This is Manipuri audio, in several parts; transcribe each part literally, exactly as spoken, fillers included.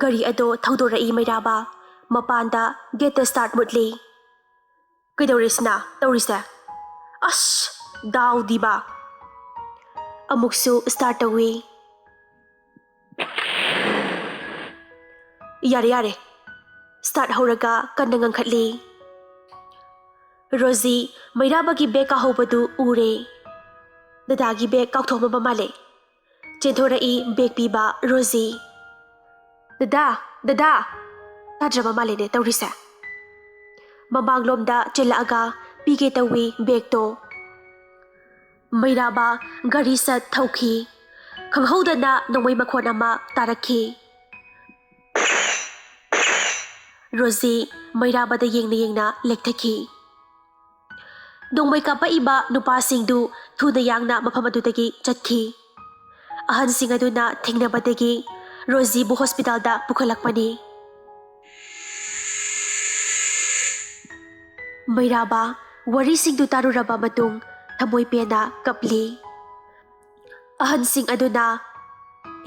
ꯒꯥꯔꯤ ꯑꯗꯣ ꯊꯧꯗꯣꯔꯛꯏ ꯃꯩꯔꯥꯕ꯫ ꯃꯄꯥꯟꯗ ꯒꯦꯠꯇ ꯁ꯭ꯇꯥꯔꯠ ꯃꯨꯠꯂꯤ꯫ "ꯀꯩꯗꯧꯔꯤꯁꯤꯅ ꯇꯧꯔꯤꯁꯦ? ꯑꯁ, ꯗꯥꯎꯗꯤꯕ!" ꯑꯃꯨꯛꯁꯨ ꯁ꯭ꯇꯥꯔꯠ ꯇꯧꯏ꯫ "ꯌꯥꯔꯦ, ꯌꯥꯔꯦ꯫" ꯁ꯭ꯇꯥꯔꯠ ꯍꯧꯔꯒ ꯀꯟꯅ ꯉꯪꯈꯠꯂꯤ꯫ ꯔꯣꯖꯤ ꯃꯩꯔꯥꯕꯒꯤ ꯕꯦꯒ ꯀꯥꯍꯧꯕꯗꯨ ꯎꯔꯦ꯫ "ꯗꯗꯥꯒꯤ ꯕꯦꯒ ꯀꯥꯎꯊꯣꯛꯑꯝꯃꯕ ꯃꯥꯜꯂꯦ꯫" ꯆꯦꯟꯊꯣꯔꯛꯏ ꯕꯦꯒ ꯄꯤꯕ ꯔꯣꯖꯤ꯫ "ꯗꯗꯥ, ꯗꯗꯥ!" ꯇꯥꯗ꯭ꯔꯕ ꯃꯥꯜꯂꯦꯅꯦ ꯇꯧꯔꯤꯁꯦ꯫ ꯃꯃꯥꯡꯂꯣꯝꯗ ꯆꯦꯜꯂꯛꯑꯒ ꯄꯤꯒꯦ ꯇꯧꯏ ꯕꯦꯒꯇꯣ꯫ ꯃꯩꯔꯥꯕ ꯒꯥꯔꯤ ꯁꯠ ꯊꯧꯈꯤ꯫ ꯈꯪꯍꯧꯗꯅ ꯅꯣꯡꯃꯩ ꯃꯈꯣꯟ ꯑꯃ ꯇꯥꯔꯛꯈꯤ꯫ ꯔꯣꯖꯤ ꯃꯩꯔꯥꯕꯗ ꯌꯦꯡꯅ ꯌꯦꯡꯅ ꯂꯦꯛꯊꯈꯤ꯫ ꯅꯣꯡꯃꯩ ꯀꯥꯞꯄꯛꯏꯕ ꯅꯨꯄꯥꯁꯤꯡꯗꯨ ꯊꯨꯅ ꯌꯥꯡꯅ ꯃꯐꯝ ꯑꯗꯨꯗꯒꯤ ꯆꯠꯈꯤ꯫ ꯑꯍꯟꯁꯤꯡ ꯑꯗꯨꯅ ꯊꯦꯡꯅꯕꯗꯒꯤ ꯔꯣꯖꯤꯕꯨ ꯍꯣꯁꯄꯤꯇꯥꯜꯗ ꯄꯨꯈꯠꯂꯛꯄꯅꯤ꯫ ꯃꯩꯔꯥꯕ ꯋꯥꯔꯤꯁꯤꯡꯗꯨ ꯇꯥꯔꯨꯔꯕ ꯃꯇꯨꯡ ꯊꯃꯣꯏ ꯄꯦꯟꯅ ꯀꯞꯂꯤ꯫ ꯑꯍꯟꯁꯤꯡ ꯑꯗꯨꯅ,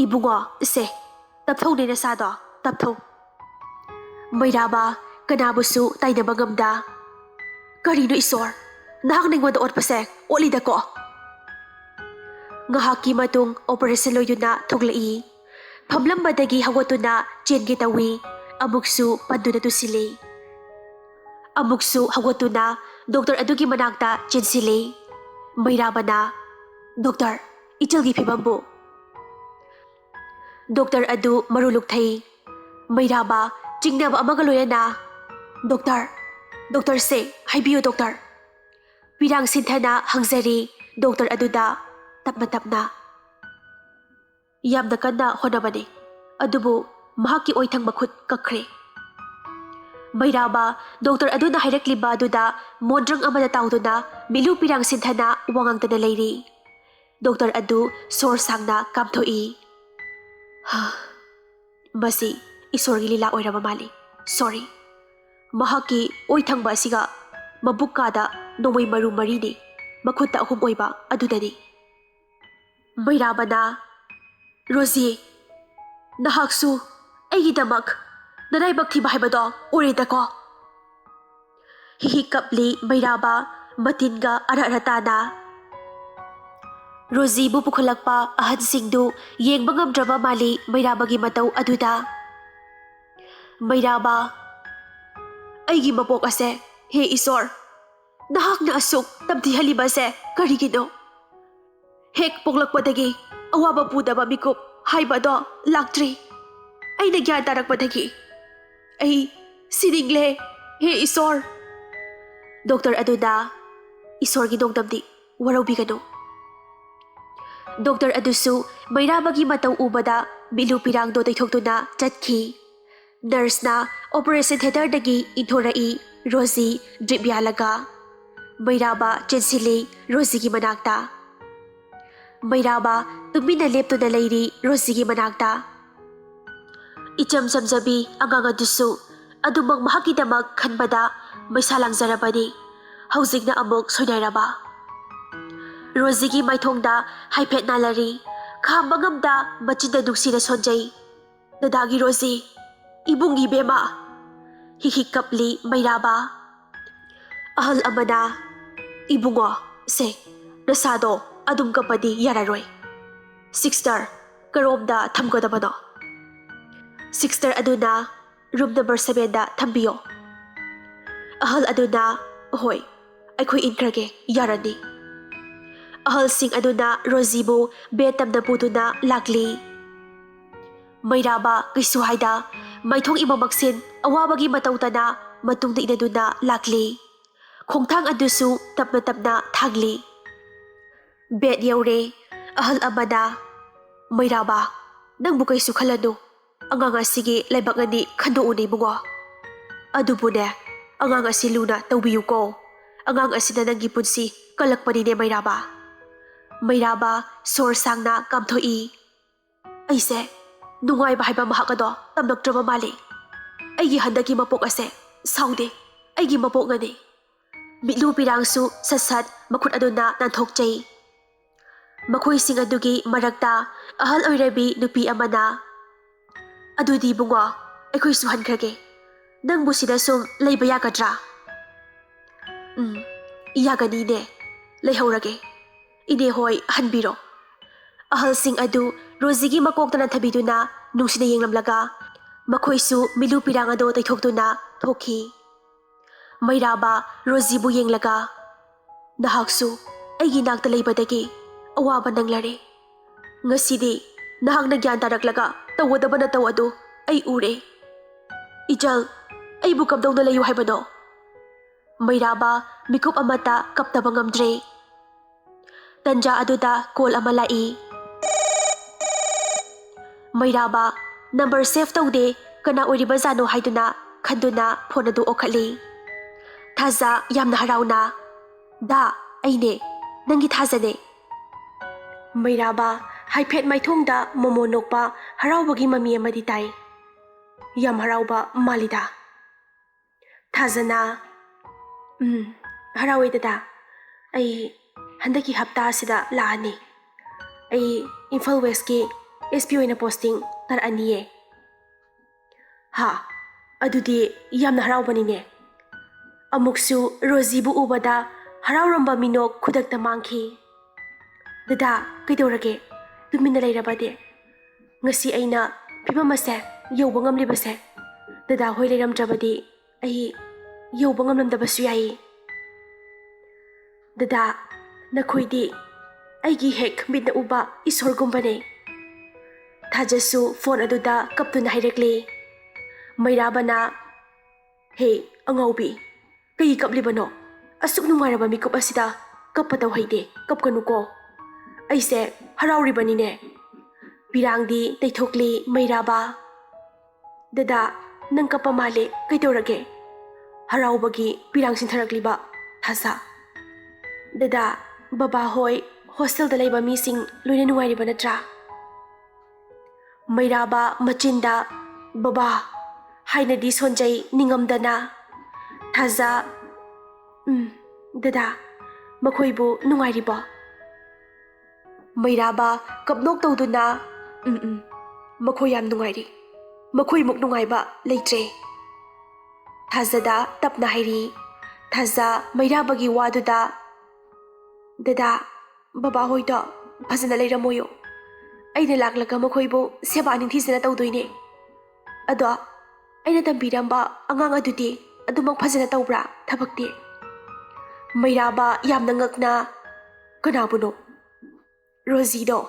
"ꯏꯕꯨꯡꯉꯣ, ꯏꯁꯦ, ꯇꯞꯊꯧꯅꯦ ꯅꯁꯥꯗꯣ, ꯇꯞꯊꯧ꯫" ꯃꯩꯔꯥꯕ ꯀꯅꯥꯕꯨꯁꯨ ꯇꯥꯏꯅꯕ ꯉꯝꯗ, "ꯀꯔꯤꯅꯣ ꯏꯁꯣꯔ, ꯅꯍꯥꯛꯅ ꯑꯩꯉꯣꯟꯗ ꯑꯣꯠꯄꯁꯦ ꯑꯣꯠꯂꯤꯗꯀꯣ?" ꯉꯥꯏꯍꯥꯛꯀꯤ ꯃꯇꯨꯡ ꯑꯣꯄꯔꯦꯁꯟ ꯂꯣꯏꯗꯨꯅ ꯊꯣꯛꯂꯛꯏ꯫ ꯐꯝꯂꯝꯕꯗꯒꯤ ꯍꯧꯒꯠꯇꯨꯅ ꯆꯦꯟꯒꯦ ꯇꯧꯏ, ꯑꯃꯨꯛꯁꯨ ꯄꯟꯗꯨꯅ ꯇꯨꯁꯤꯜꯂꯤ꯫ ꯑꯃꯨꯛꯁꯨ ꯍꯧꯒꯠꯇꯨꯅ ꯗꯣꯛꯇꯔ ꯑꯗꯨꯒꯤ ꯃꯅꯥꯛꯇ ꯆꯦꯟꯁꯤꯜꯂꯤ꯫ ꯃꯩꯔꯥꯕꯅ, "ꯗꯣꯛꯇꯔ, ꯏꯆꯜꯒꯤ ꯐꯤꯕꯝꯕꯨ?" ꯗꯣꯛꯇꯔ ꯑꯗꯨ ꯃꯔꯨ ꯂꯨꯛꯊꯩ꯫ ꯃꯩꯔꯥꯕ ꯆꯤꯡꯅꯕ ꯑꯃꯒ ꯂꯣꯏꯅꯅ, "ꯗꯣꯛꯇꯔ, ꯗꯣꯛꯇꯔꯁꯦ ꯍꯥꯏꯕꯤꯌꯨ ꯗꯣꯛꯇꯔ꯫" ꯄꯤꯔꯥꯡ ꯁꯤꯟꯊꯅ ꯍꯪꯖꯔꯤ ꯗꯣꯛꯇꯔ ꯑꯗꯨꯗ ꯇꯞꯅ ꯇꯞꯅ꯫ "ꯌꯥꯝꯅ ꯀꯟꯅ ꯍꯣꯠꯅꯕꯅꯤ, ꯑꯗꯨꯕꯨ ꯃꯍꯥꯛꯀꯤ ꯑꯣꯏꯊꯪꯕ ꯈꯨꯠ ꯀꯛꯈ꯭ꯔꯦ꯫" ꯃꯩꯔꯥꯕ ꯗꯣꯛꯇꯔ ꯑꯗꯨꯅ ꯍꯥꯏꯔꯛꯂꯤꯕ ꯑꯗꯨꯗ ꯃꯣꯟꯗ꯭ꯔꯪ ꯑꯃꯗ ꯇꯥꯎꯗꯨꯅ ꯃꯤꯂꯨ ꯄꯤꯔꯥꯡ ꯁꯤꯟꯊꯅ ꯋꯥ ꯉꯥꯡꯗꯅ ꯂꯩꯔꯤ꯫ ꯗꯣꯛꯇꯔ ꯑꯗꯨ ꯁꯣꯔ ꯁꯥꯡꯅ ꯀꯥꯝꯊꯣꯛꯏ꯫ "ꯍꯥ, ꯃꯁꯤ ꯏꯁꯣꯔꯒꯤ ꯂꯤꯂꯥ ꯑꯣꯏꯔꯕ ꯃꯥꯜꯂꯤ꯫ ꯁꯣꯔꯤ, ꯃꯍꯥꯛꯀꯤ ꯑꯣꯏꯊꯪꯕ ꯑꯁꯤꯒ ꯃꯕꯨꯛ ꯀꯥꯗ ꯅꯣꯡꯃꯩ ꯃꯔꯨ ꯃꯔꯤꯅꯤ, ꯃꯈꯨꯠꯇ ꯑꯍꯨꯝ ꯑꯣꯏꯕ ꯑꯗꯨꯗꯅꯤ꯫" ꯃꯩꯔꯥꯕꯅ, "ꯔꯣꯖꯤ, ꯅꯍꯥꯛꯁꯨ ꯑꯩꯒꯤꯗꯃꯛ ꯅꯔꯥꯏꯕꯛ ꯊꯤꯕ ꯍꯥꯏꯕꯗꯣ ꯑꯣꯏꯔꯦꯗꯀꯣ꯫ ꯍꯤꯍꯤꯛ ꯀꯞꯂꯤ ꯃꯩꯔꯥꯕ ꯃꯇꯤꯟꯒ ꯑꯔ ꯑꯔ ꯇꯥꯅ꯫ ꯔꯣꯖꯤꯕꯨ ꯄꯨꯈꯠꯂꯛꯄ ꯑꯍꯟꯁꯤꯡꯗꯨ ꯌꯦꯡꯕ ꯉꯝꯗ꯭ꯔꯕ ꯃꯥꯜꯂꯤ ꯃꯩꯔꯥꯕꯒꯤ ꯃꯇꯧ ꯑꯗꯨꯗ꯫ ꯃꯩꯔꯥꯕ, ꯑꯩꯒꯤ ꯃꯄꯣꯛ ꯑꯁꯦ, ꯍꯦ ꯏꯁꯣꯔ, ꯅꯍꯥꯛꯅ ꯑꯁꯨꯛ ꯇꯝꯊꯤꯍꯜꯂꯤꯕꯁꯦ ꯀꯔꯤꯒꯤꯅꯣ? ꯍꯦꯛ ꯄꯣꯛꯂꯛꯄꯗꯒꯤ ꯑꯋꯥꯕ ꯄꯨꯗꯕ ꯃꯤꯀꯨꯞ ꯍꯥꯏꯕꯗꯣ ꯂꯥꯛꯇ꯭ꯔꯤ꯫ ꯑꯩꯅ ꯒ꯭ꯌꯥꯟ ꯇꯥꯔꯛꯄꯗꯒꯤ ꯑꯩ ꯁꯤꯅꯤꯡꯂꯦ, ꯍꯦ ꯏꯁꯣꯔ꯫ ꯗꯣꯛꯇꯔ ꯑꯗꯨꯅ, ꯏꯁꯣꯔꯒꯤ ꯅꯣꯡꯗꯝꯗꯤ ꯋꯥꯔꯧꯕꯤꯒꯅꯨ꯫ ꯗꯣꯛꯇꯔ ꯑꯗꯨꯁꯨ ꯃꯩꯔꯥꯕꯒꯤ ꯃꯇꯧ ꯎꯕꯗ ꯃꯤꯠꯂꯨ ꯄꯤꯔꯥꯡꯗꯣ ꯇꯩꯊꯣꯛꯇꯨꯅ ꯆꯠꯈꯤ꯫ ꯅꯔꯁꯅ ꯑꯣꯄꯔꯦꯁꯟ ꯊꯤꯌꯦꯇꯔꯗꯒꯤ ꯏꯟꯊꯣꯔꯛꯏ ꯔꯣꯖꯤ ꯗ꯭ꯔꯤꯞ ꯌꯥꯜꯂꯒ꯫ ꯃꯩꯔꯥꯕ ꯆꯦꯟꯁꯤꯜꯂꯤ ꯔꯣꯖꯤꯒꯤ ꯃꯅꯥꯛꯇ꯫ ꯃꯩꯔꯥꯕ ꯇꯨꯃꯤꯟꯅ ꯂꯦꯞꯇꯨꯅ ꯂꯩꯔꯤ ꯔꯣꯖꯤꯒꯤ ꯃꯅꯥꯛꯇ꯫ ꯏꯆꯝ ꯆꯝꯖꯕꯤ ꯑꯉꯥꯡ ꯑꯗꯨꯁꯨ ꯑꯗꯨꯃꯛ ꯃꯍꯥꯛꯀꯤꯗꯃꯛ ꯈꯟꯕꯗ ꯃꯩꯁꯥ ꯂꯥꯡꯖꯔꯕꯅꯤ꯫ ꯍꯧꯖꯤꯛꯅ ꯑꯃꯨꯛ ꯁꯣꯏꯅꯥꯏꯔꯕ꯫ ꯔꯣꯖꯤꯒꯤ ꯃꯥꯏꯊꯣꯡꯗ ꯍꯥꯏꯐꯦꯠ ꯅꯥꯜꯂꯔꯤ꯫ ꯈꯥꯝꯕ ꯉꯝꯗ ꯃꯆꯤꯟꯗ ꯅꯨꯡꯁꯤꯅ ꯁꯣꯟꯖꯩ꯫ ꯗꯗꯥꯒꯤ ꯔꯣꯖꯤ, ꯏꯕꯨꯡꯒꯤ ꯕꯦꯝꯃ꯫ ꯍꯤꯍꯤꯛ ꯀꯞꯂꯤ ꯃꯩꯔꯥꯕ꯫ ꯑꯍꯜ ꯑꯃꯅ, ꯏꯕꯨꯡꯉꯣ, ꯁꯦ, ꯅꯁꯥꯗꯣ ꯑꯗꯨꯝ ꯀꯞꯄꯗꯤ ꯌꯥꯔꯔꯣꯏ꯫ ꯁꯤꯛꯁꯇꯔ, ꯀꯔꯣꯝꯗ ꯊꯝꯒꯗꯕꯅꯣ? ꯁꯤꯛꯁꯇꯔ ꯑꯗꯨꯅ ꯔꯨꯝ ꯅꯝꯕꯔ ꯁꯚꯦꯟꯗ ꯊꯝꯕꯤꯌꯣ꯫ ꯑꯍꯜ ꯑꯗꯨꯅ, ꯍꯣꯏ, ꯑꯩꯈꯣꯏ ꯏꯟꯈ꯭ꯔꯒꯦ, ꯌꯥꯔꯅꯤ꯫ ꯑꯍꯜꯁꯤꯡ ꯑꯗꯨꯅ ꯔꯣꯖꯤꯕꯨ ꯕꯦꯗ ꯇꯝꯅ ꯄꯨꯗꯨꯅ ꯂꯥꯛꯂꯤ꯫ ꯃꯩꯔꯥꯕ ꯀꯩꯁꯨ ꯍꯥꯏꯗ ꯃꯥꯏꯊꯣꯡ ꯏꯃꯃꯛꯁꯤꯟ ꯑꯋꯥꯕꯒꯤ ꯃꯇꯧ ꯇꯅ ꯃꯇꯨꯡꯗ ꯏꯟꯅꯗꯨꯅ ꯂꯥꯛꯂꯤ꯫ ꯈꯣꯡꯊꯥꯡ ꯑꯗꯨꯁꯨ ꯇꯞꯅ ꯇꯞꯅ ꯊꯥꯡꯂꯤ꯫ ꯕꯦꯗ ꯌꯧꯔꯦ꯫ ꯑꯍꯜ ꯑꯃꯅ, ꯃꯩꯔꯥꯕ, ꯅꯪꯕꯨ ꯀꯩꯁꯨ ꯈꯜꯂꯅꯨ꯫ ꯑꯉꯥꯡ ꯑꯁꯤꯒꯤ ꯂꯥꯏꯕꯛ ꯑꯅꯤ ꯈꯟꯗꯣꯛꯎꯅꯦ ꯏꯕꯨꯡꯉꯣ꯫ ꯑꯗꯨꯕꯨꯅꯦ, ꯑꯉꯥꯡ ꯑꯁꯤ ꯂꯨꯅ ꯇꯧꯕꯤꯌꯨꯀꯣ꯫ ꯑꯉꯥꯡ ꯑꯁꯤꯅ ꯅꯪꯒꯤ ꯄꯨꯟꯁꯤ ꯀꯜꯂꯛꯄꯅꯤꯅꯦ ꯃꯩꯔꯥꯕ꯫ ꯃꯩꯔꯥꯕ ꯁꯣꯔ ꯁꯥꯡꯅ ꯀꯥꯝꯊꯣꯛꯏ꯫ ꯑꯩꯁꯦ ꯅꯨꯡꯉꯥꯏꯕ ꯍꯥꯏꯕ ꯃꯍꯥꯛ ꯑꯗꯣ ꯇꯝꯂꯛꯇ꯭ꯔꯕ ꯃꯥꯜꯂꯤ꯫ ꯑꯩꯒꯤ ꯍꯟꯗꯛꯀꯤ ꯃꯄꯣꯛ ꯑꯁꯦ ꯁꯥꯎꯗꯦ, ꯑꯩꯒꯤ ꯃꯄꯣꯛꯅꯅꯤ꯫ ꯃꯤꯠꯂꯨ ꯄꯤꯔꯥꯡꯁꯨ ꯁꯠ ꯁꯠ ꯃꯈꯨꯠ ꯑꯗꯨꯅ ꯅꯥꯟꯊꯣꯛꯆꯩ꯫ ꯃꯈꯣꯏꯁꯤꯡ ꯑꯗꯨꯒꯤ ꯃꯔꯛꯇ ꯑꯍꯜ ꯑꯣꯏꯔꯕꯤ ꯅꯨꯄꯤ ꯑꯃꯅ, "ꯑꯗꯨꯗꯤ ꯏꯕꯨꯡꯉꯣ, ꯑꯩꯈꯣꯏꯁꯨ ꯍꯟꯈ꯭ꯔꯒꯦ꯫ ꯅꯪꯕꯨ ꯁꯤꯗ ꯁꯨꯝ ꯂꯩꯕ ꯌꯥꯒꯗ꯭ꯔꯥ?" "ꯎꯝ, ꯌꯥꯒꯅꯤꯅꯦ꯫ ꯂꯩꯍꯧꯔꯒꯦ꯫ ꯏꯅꯦ ꯍꯣꯏ, ꯍꯟꯕꯤꯔꯣ꯫" ꯑꯍꯜꯁꯤꯡ ꯑꯗꯨ ꯔꯣꯖꯤꯒꯤ ꯃꯀꯣꯛꯇ ꯅꯟꯊꯕꯤꯗꯨꯅ ꯅꯨꯡꯁꯤꯅ ꯌꯦꯡꯂꯝꯂꯒ ꯃꯈꯣꯏꯁꯨ ꯃꯤꯂꯨ ꯄꯤꯔꯥꯡ ꯑꯗꯨ ꯇꯩꯊꯣꯛꯇꯨꯅ ꯊꯣꯛꯈꯤ꯫ ꯃꯩꯔꯥꯕ ꯔꯣꯖꯤꯕꯨ ꯌꯦꯡꯂꯒ, "ꯅꯍꯥꯛꯁꯨ ꯑꯩꯒꯤ ꯅꯥꯛꯇ ꯂꯩꯕꯗꯒꯤ ꯑꯋꯥꯕ ꯅꯪꯂꯔꯦ꯫ ꯉꯁꯤꯗꯤ ꯅꯍꯥꯛꯅ ꯒ꯭ꯌꯥꯟ ꯇꯥꯔꯛꯂꯒ ꯇꯧꯒꯗꯕ ꯅꯇꯧ ꯑꯗꯨ ꯑꯩ ꯎꯔꯦ꯫ ꯏꯆꯜ, ꯑꯩꯕꯨ ꯀꯝꯗꯧꯅ ꯂꯩꯌꯨ ꯍꯥꯏꯕꯅꯣ?" ꯃꯩꯔꯥꯕ ꯃꯤꯀꯨꯞ ꯑꯃꯠꯇ ꯀꯞꯇꯕ ꯉꯝꯗ꯭ꯔꯦ꯫ ꯇꯟꯖꯥ ꯑꯗꯨꯗ ꯀꯣꯜ ꯑꯃ ꯂꯥꯛꯏ꯫ ꯃꯩꯔꯥꯕ ꯅꯝꯕꯔ ꯁꯦꯚ ꯇꯧꯗꯦ, ꯀꯅꯥ ꯑꯣꯏꯔꯤꯕꯖꯥꯠꯅꯣ ꯍꯥꯏꯗꯨꯅ ꯈꯟꯗꯨꯅ ꯐꯣꯟ ꯑꯗꯨ ꯑꯣꯛꯈꯠꯂꯤ꯫ ꯊꯥꯖ ꯌꯥꯝꯅ ꯍꯔꯥꯎꯅ, "ꯗꯥ, ꯑꯩꯅꯦ, ꯅꯪꯒꯤ ꯊꯥꯖꯅꯦ꯫" ꯃꯩꯔꯥꯕ ꯍꯥꯏꯐꯦꯠ ꯃꯥꯏꯊꯣꯡꯗ ꯃꯣꯃꯣ ꯅꯣꯛꯄ ꯍꯔꯥꯎꯕꯒꯤ ꯃꯃꯤ ꯑꯃꯗꯤ ꯇꯥꯏ꯫ ꯌꯥꯝ ꯍꯔꯥꯎꯕ ꯃꯥꯜꯂꯤꯗ꯫ ꯊꯥꯖꯅ, "ꯎꯝ, ꯍꯔꯥꯎꯋꯦ ꯗꯗꯥ꯫ ꯑꯩ ꯍꯟꯗꯛꯀꯤ ꯍꯞꯇꯥ ꯑꯁꯤꯗ ꯂꯥꯛꯑꯅꯤ꯫ ꯑꯩ ꯏꯝꯐꯥꯜ ꯋꯦꯁꯀꯤ ꯑꯦꯁ ꯄꯤ ꯑꯣꯏꯅ ꯄꯣꯁꯇꯤꯡ ꯇꯥꯔꯛꯑꯅꯤꯌꯦ꯫" "ꯍꯥ, ꯑꯗꯨꯗꯤ ꯌꯥꯝꯅ ꯍꯔꯥꯎꯕꯅꯤꯅꯦ꯫" ꯑꯃꯨꯛꯁꯨ ꯔꯣꯖꯤꯕꯨ ꯎꯕꯗ ꯍꯔꯥꯎꯔꯝꯕ ꯃꯤꯅꯣꯛ ꯈꯨꯗꯛꯇ ꯃꯥꯡꯈꯤ꯫ "ꯗꯗꯥ, ꯀꯩꯗꯧꯔꯒꯦ? ꯇꯨꯃꯤꯟꯅ ꯂꯩꯔꯕꯗꯤ? ꯉꯁꯤ ꯑꯩꯅ ꯐꯤꯕꯝ ꯑꯁꯦ ꯌꯧꯕ ꯉꯝꯂꯤꯕꯁꯦ ꯗꯗꯥ ꯍꯣꯏ ꯂꯩꯔꯝꯗ꯭ꯔꯕꯗꯤ ꯑꯩ ꯌꯧꯕ ꯉꯝꯂꯝꯗꯕꯁꯨ ꯌꯥꯏ꯫" "ꯗꯗꯥ, ꯅꯈꯣꯏꯗꯤ ꯑꯩꯒꯤ ꯍꯦꯛ ꯃꯤꯠꯅ ꯎꯕ ꯏꯁꯣꯔꯒꯨꯝꯕꯅꯦ꯫" ꯊꯥꯖꯁꯨ ꯐꯣꯟ ꯑꯗꯨꯗ ꯀꯞꯇꯨꯅ ꯍꯥꯏꯔꯛꯂꯦ꯫ ꯃꯩꯔꯥꯕꯅ, "ꯍꯦ, ꯑꯉꯥꯎꯕꯤ, ꯀꯩ ꯀꯞꯂꯤꯕꯅꯣ? ꯑꯁꯨꯛ ꯅꯨꯡꯉꯥꯏꯔꯕ ꯃꯤꯀꯨꯞ ꯑꯁꯤꯗ ꯀꯞꯄ ꯇꯧꯍꯩꯗꯦ, ꯀꯞꯀꯅꯨꯀꯣ꯫ ꯑꯩꯁꯦ ꯍꯔꯥꯎꯔꯤꯕꯅꯤꯅꯦ꯫" ꯄꯤꯔꯥꯡꯗꯤ ꯇꯩꯊꯣꯛꯂꯤ ꯃꯩꯔꯥꯕ꯫ "ꯗꯗꯥ, ꯅꯪ ꯀꯞꯄ ꯃꯥꯜꯂꯦ, ꯀꯩꯗꯧꯔꯒꯦ?" ꯍꯔꯥꯎꯕꯒꯤ ꯄꯤꯔꯥꯡ ꯁꯤꯟꯊꯔꯛꯂꯤꯕ ꯊꯥꯖ꯫ "ꯗꯗꯥ, ꯕꯕꯥ ꯍꯣꯏ ꯍꯣꯁꯇꯦꯜꯗ ꯂꯩꯕ ꯃꯤꯁꯤꯡ ꯂꯣꯏꯅ ꯅꯨꯡꯉꯥꯏꯔꯤꯕ ꯅꯠꯇ꯭ꯔꯥ?" ꯃꯩꯔꯥꯕ ꯃꯆꯤꯟꯗ "ꯕꯕꯥ" ꯍꯥꯏꯅꯗꯤ ꯁꯣꯟꯖꯩ ꯅꯤꯡꯉꯝꯗꯅ꯫ ꯊꯥꯖ, "ꯎꯝ, ꯗꯗꯥ, ꯃꯈꯣꯏꯕꯨ ꯅꯨꯡꯉꯥꯏꯔꯤꯕꯣ?" ꯃꯩꯔꯥꯕ ꯀꯞꯅꯣꯛ ꯇꯧꯗꯨꯅ, "ꯎꯝ, ꯎꯝ, ꯃꯈꯣꯏ ꯌꯥꯝ ꯅꯨꯡꯉꯥꯏꯔꯤ꯫ ꯃꯈꯣꯏꯃꯨꯛ ꯅꯨꯡꯉꯥꯏꯕ ꯂꯩꯇ꯭ꯔꯦ꯫ ꯊꯥꯖꯗ ꯇꯞꯅ ꯍꯥꯏꯔꯤ꯫ ꯊꯥꯖ ꯃꯩꯔꯥꯕꯒꯤ ꯋꯥꯗꯨꯗ, "ꯗꯗꯥ, ꯕꯕꯥꯍꯣꯏꯗꯣ ꯐꯖꯅ ꯂꯩꯔꯝꯃꯣꯌꯣ꯫ ꯑꯩꯅ ꯂꯥꯛꯂꯒ ꯃꯈꯣꯏꯕꯨ ꯁꯦꯕꯥ ꯅꯤꯡꯊꯤꯖꯅ ꯇꯧꯗꯣꯏꯅꯦ꯫ ꯑꯗꯣ ꯑꯩꯅ ꯇꯝꯕꯤꯔꯝꯕ ꯑꯉꯥꯡ ꯑꯗꯨꯗꯤ ꯑꯗꯨꯃꯛ ꯐꯖꯅ ꯇꯧꯕ꯭ꯔꯥ ꯊꯕꯛꯇꯤ?" ꯃꯩꯔꯥꯕ ꯌꯥꯝꯅ ꯉꯛꯅ, "ꯀꯅꯥꯕꯨꯅꯣ?" "ꯔꯣꯖꯤꯗꯣ,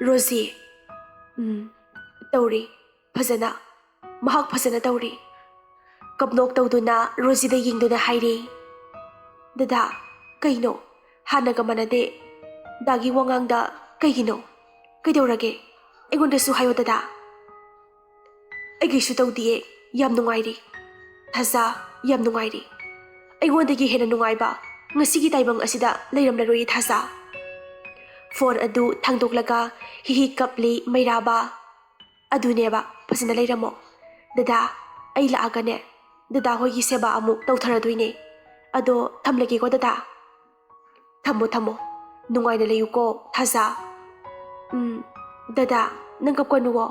ꯔꯣꯖꯤ꯫ ꯎꯝ, ꯇꯧꯔꯤ꯫ ꯐꯖꯅ꯫ ꯃꯍꯥꯛ ꯐꯖꯅ ꯇꯧꯔꯤ꯫" ꯀꯞꯅꯣꯛ ꯇꯧꯗꯨꯅ ꯔꯣꯖꯤꯗ ꯌꯦꯡꯗꯨꯅ ꯍꯥꯏꯔꯤ꯫ "ꯗꯗꯥ, ꯀꯩꯅꯣ? ꯍꯥꯟꯅꯒ ꯃꯥꯟꯅꯗꯦ꯫ ꯗꯥꯒꯤ ꯋꯥꯉꯥꯡꯗ ꯀꯩꯒꯤꯅꯣ? ꯀꯩꯗꯧꯔꯒꯦ? ꯑꯩꯉꯣꯟꯗꯁꯨ ꯍꯥꯏꯌꯣ ꯗꯗꯥ꯫" "ꯑꯩ ꯀꯩꯁꯨ ꯇꯧꯗꯤꯌꯦ꯫ ꯌꯥꯝ ꯅꯨꯡꯉꯥꯏꯔꯤ꯫ ꯊꯥꯖ, ꯌꯥꯝ ꯅꯨꯡꯉꯥꯏꯔꯤ꯫ ꯑꯩꯉꯣꯟꯗꯒꯤ ꯍꯦꯟꯅ ꯅꯨꯡꯉꯥꯏꯕ ꯉꯁꯤꯒꯤ ꯇꯥꯏꯕꯪ ꯑꯁꯤꯗ ꯂꯩꯔꯝꯂꯔꯣꯏꯌꯦ ꯊꯥꯖ꯫" ꯐꯣꯟ ꯑꯗꯨ ꯊꯥꯡꯗꯣꯛꯂꯒ ꯍꯤꯍꯤ ꯀꯞꯂꯤ ꯃꯩꯔꯥꯕ꯫ "ꯑꯗꯨꯅꯦꯕ, ꯐꯖꯅ ꯂꯩꯔꯝꯃꯣ꯫ ꯗꯗꯥ, ꯑꯩ ꯂꯥꯛꯑꯒꯅꯦ, ꯗꯗꯥ ꯍꯣꯏꯒꯤ ꯁꯦꯕꯥ ꯑꯃꯨꯛ ꯇꯧꯊꯔꯗꯣꯏꯅꯦ꯫ ꯑꯗꯣ ꯊꯝꯂꯒꯦꯀꯣ ꯗꯗꯥ꯫" "ꯊꯝꯃꯣ, ꯊꯝꯃꯣ꯫ ꯅꯨꯡꯉꯥꯏꯅ ꯂꯩꯌꯨꯀꯣ ꯊꯥꯖ꯫" "ꯎꯝ, ꯗꯗꯥ, ꯅꯪ ꯀꯞꯀꯅꯨꯋꯣ꯫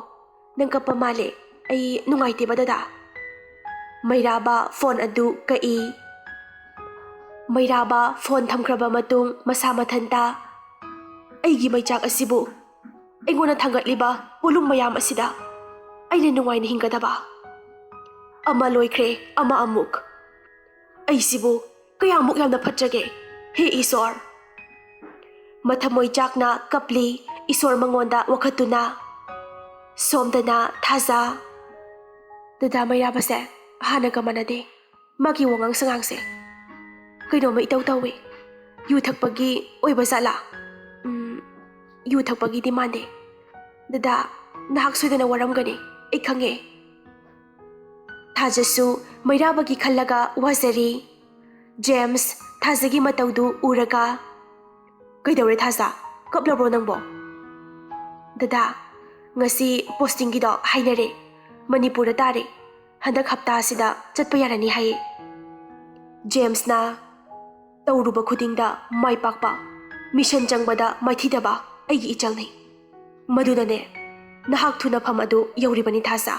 ꯅꯪ ꯀꯞꯄ ꯃꯥꯜꯂꯦ꯫ ꯑꯩ ꯅꯨꯡꯉꯥꯏꯇꯦꯕ ꯗꯗꯥ꯫" ꯃꯩꯔꯥꯕ ꯐꯣꯟ ꯑꯗꯨ ꯀꯛꯏ꯫ ꯃꯩꯔꯥꯕ ꯐꯣꯟ ꯊꯝꯈ꯭ꯔꯕ ꯃꯇꯨꯡ ꯃꯁꯥ ꯃꯊꯟꯇ, "ꯑꯩꯒꯤ ꯃꯩꯆꯥꯛ ꯑꯁꯤꯕꯨ, ꯑꯩꯉꯣꯟꯗ ꯊꯥꯡꯒꯠꯂꯤꯕ ꯄꯣꯠꯂꯨꯝ ꯃꯌꯥꯝ ꯑꯁꯤꯗ ꯑꯩꯅ ꯅꯨꯡꯉꯥꯏꯅ ꯍꯤꯡꯒꯗꯕ? ꯑꯃ ꯂꯣꯏꯈ꯭ꯔꯦ, ꯑꯃ ꯑꯃꯨꯛ꯫ ꯑꯩꯁꯤꯕꯨ ꯀꯌꯥꯃꯨꯛ ꯌꯥꯝꯅ ꯐꯠꯇ꯭ꯔꯒꯦ, ꯍꯦ ꯏꯁꯣꯔ!" ꯃꯊꯃꯣꯏ ꯆꯥꯛꯅ ꯀꯞꯂꯤ ꯏꯁꯣꯔ ꯃꯉꯣꯟꯗ ꯋꯥꯀꯠꯇꯨꯅ꯫ ꯁꯣꯝꯗꯅ ꯊꯥꯖ꯫ ꯗꯗꯥ ꯃꯩꯔꯥꯕꯁꯦ ꯍꯥꯟꯅꯒ ꯃꯥꯟꯅꯗꯦ꯫ ꯃꯥꯒꯤ ꯋꯥꯉꯥꯡ ꯁꯉꯥꯡꯁꯦ ꯀꯩꯅꯣꯝꯃ ꯏꯇꯧ ꯇꯧꯏ꯫ ꯌꯨ ꯊꯛꯄꯒꯤ ꯑꯣꯏꯕ ꯖꯥꯠꯂꯥ? ꯎꯝ, ꯌꯨ ꯊꯛꯄꯒꯤꯗꯤ ꯃꯥꯟꯗꯦ꯫ ꯗꯗꯥ, ꯅꯍꯥꯛ ꯁꯣꯏꯗꯅ ꯋꯥꯔꯝꯒꯅꯤ, ꯑꯩ ꯈꯪꯉꯦ꯫ ꯊꯥꯖꯁꯨ ꯃꯩꯔꯥꯕꯒꯤ ꯈꯜꯂꯒ ꯋꯥꯖꯔꯤ꯫ ꯖꯦꯝꯁ ꯊꯥꯖꯒꯤ ꯃꯇꯧꯗꯨ ꯎꯔꯒ, "ꯀꯩꯗꯧꯔꯦ ꯊꯥꯖ? ꯀꯞꯂꯕ꯭ꯔꯣ ꯅꯪꯕꯣ?" "ꯗꯗꯥ, ꯉꯁꯤ ꯄꯣꯁꯇꯤꯡꯒꯤꯗꯣ ꯍꯥꯏꯅꯔꯦ꯫ ꯃꯅꯤꯄꯨꯔꯗ ꯇꯥꯔꯦ꯫ ꯍꯟꯗꯛ ꯍꯞꯇꯥ ꯑꯁꯤꯗ ꯆꯠꯄ ꯌꯥꯔꯅꯤ ꯍꯥꯏꯌꯦ꯫" ꯖꯦꯝꯁꯅ ꯇꯧꯔꯨꯕ ꯈꯨꯗꯤꯡꯗ ꯃꯥꯏ ꯄꯥꯛꯄ, ꯃꯤꯁꯟ ꯆꯪꯕꯗ ꯃꯥꯏꯊꯤꯗꯕ ꯑꯩꯒꯤ ꯏꯆꯜꯅꯤ꯫ ꯃꯗꯨꯅꯅꯦ, ꯅꯍꯥꯛ ꯊꯨꯅꯐꯝ ꯑꯗꯨ ꯌꯧꯔꯤꯕꯅꯤ, ꯊꯥꯖ꯫